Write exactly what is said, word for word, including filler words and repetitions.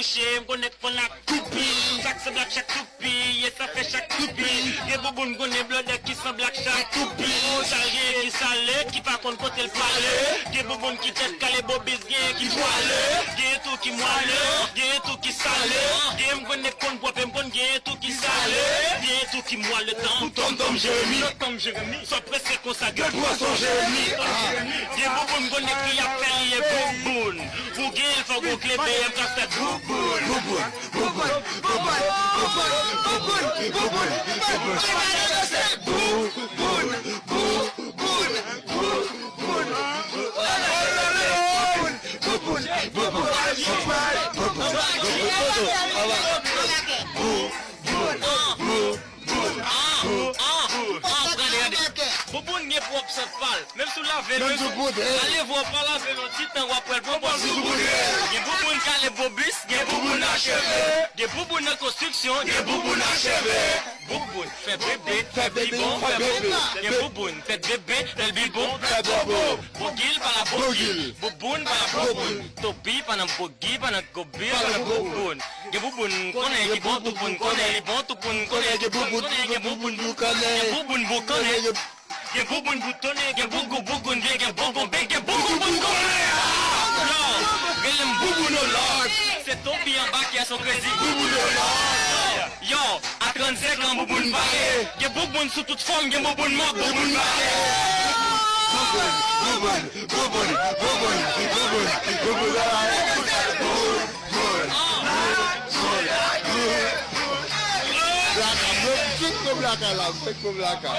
mouche, m konn nèg konn ak toupi. Sa k sanble ak chak toupi, e sa fè chak toupi. Gen bouboun konnen blòdè ki sanble ak chak toupi. O, sa l gen ki sale, ki pa konn kote l prale. Gen bouboun ki tèt kale, bobis gen ki pwale. Gen tou ki mwale, gen tou ki sale. Gen m konn nèg konn pwòp, e m konn gen tou ki sale. Gen tou ki mwale tankou tontonm Jeremi. Tontonm Jeremi. Sa prese konsa, gen pwason Jeremi. Gen bouboun konnen ki ap fè li e bouboun. Pou gen l fò gon kle B M ka fè bouboun. Bouboun, bouboun, bouboun, bouboun, bouboun, bouboun, bouboun. Bouboun, bouboun, bouboun, bouboun. Bouboun, bouboun, bouboun, bouboun. Bouboun, bouboun, bouboun. Bouboun gen pwòp Sòt pal, menm si w lave l, menm si w poudre l. Lave w pa lave l yon ti tan, w ap wè l pran pòz sou poudre l. Gen bouboun k ale bobis, gen bouboun a cheve. Gen bouboun nan konstriksyon, gen bouboun a cheve. Bouboun fè bebe, fè bibon, fè bobo. Gen bouboun fè bebe, fè bibon, fè bobo. Bougil pa la bougil, bouboun pa la bouboun. Topi pa nan bogi, pa nan gobi, pa nan bouboun. Gen bouboun konnen ki bon, touboun konnen li bon, touboun konnen gen bouboun, gen bouboun boukannen. Gen bouboun boukannen. Gen bouboun boutonnen, gen bougou bougoun byen, gen bongon ben, gen bougou bougonnen. Yo, rele m Bouboun Olòd. Se topi anba ki a son krezi Bouboun Olòd. Yo, a trannsenk an bouboun bare. Gen bouboun sou tout fòm, gen bouboun mò, bouboun bare. Bouboun, bouboun, bouboun, bouboun, bouboun, bouboun, bouboun. Blaka, mwen fèk mwen blaka la, mwen fèk mwen blaka.